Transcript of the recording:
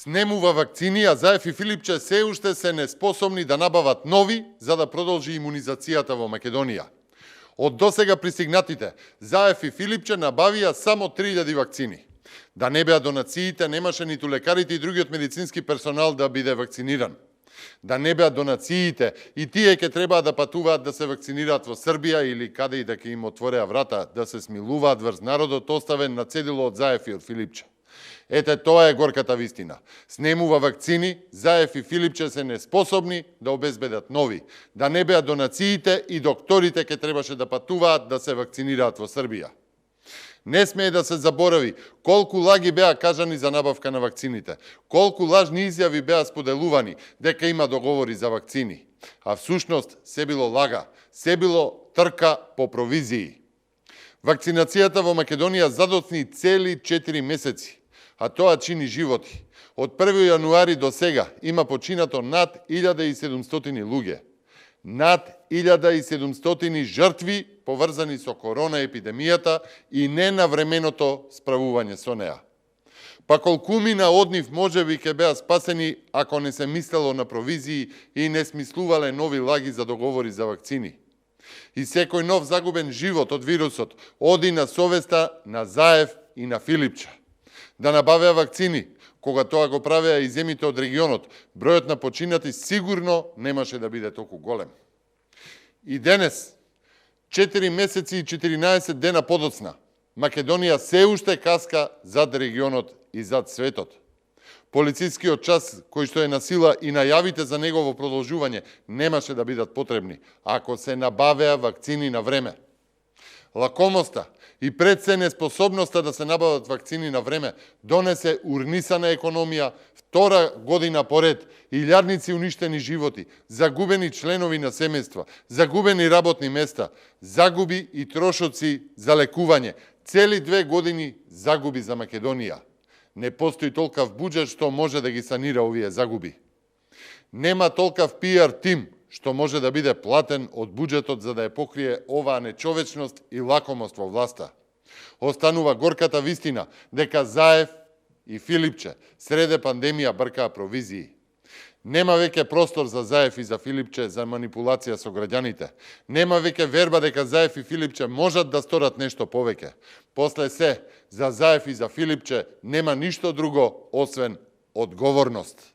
снемува вакцини, а Заев и Филипче се уште се неспособни да набават нови за да продолжи имунизацијата во Македонија. Од досега пристигнатите, Заев и Филипче набавија само 3000 вакцини. Да не беа донациите, немаше ниту лекарите и другиот медицински персонал да биде вакциниран. Да не беа донациите и тие ќе требаат да патуваат да се вакцинираат во Србија или каде и да ќе им отвореа врата да се смилуваат врз народот оставен на цедило од Заев и од Филипче. Ете, тоа е горката вистина. Снемува вакцини, Заев и Филипче се неспособни да обезбедат нови. Да не беа донациите и докторите ќе требаше да патуваат да се вакцинираат во Србија. Не смее да се заборави колку лаги беа кажани за набавка на вакцините, колку лажни изјави беа споделувани дека има договори за вакцини. А всушност се било лага, се било трка по провизии. Вакцинацијата во Македонија задоцни цели 4 месеци, а тоа чини животи. Од 1 јануари до сега има починато над 1700 луѓе. Над 1700 жртви поврзани со корона епидемијата и ненавременото справување со неа. Па колку мина од нив можеби ќе беа спасени ако не се мислело на провизии и не смислувале нови лаги за договори за вакцини. И секој нов загубен живот од вирусот оди на совеста на Заев и на Филипче. Да набавеа вакцини, кога тоа го правеа и земите од регионот, бројот на починати сигурно немаше да биде толку голем. И денес, 4 месеци и 14 дена подоцна, Македонија се уште каска зад регионот и зад светот. Полицискиот час, кој што е на сила и најавите за негово продолжување, немаше да бидат потребни, ако се набавеа вакцини на време. Лакомоста и пред се неспособноста да се набават вакцини на време донесе урнисана економија, втора година поред, илјадници уништени животи, загубени членови на семејства, загубени работни места, загуби и трошоци за лекување, цели 2 години загуби за Македонија. Не постои толкав буџет што може да ги санира овие загуби. Нема толкав пиар тим што може да биде платен од буџетот за да ја покрие оваа нечовечност и лакомост во власта. Останува горката вистина дека Заев и Филипче среде пандемија бркаа провизии. Нема веќе простор за Заев и за Филипче за манипулација со граѓаните. Нема веќе верба дека Заев и Филипче можат да сторат нешто повеќе. После се, за Заев и за Филипче нема ништо друго освен одговорност.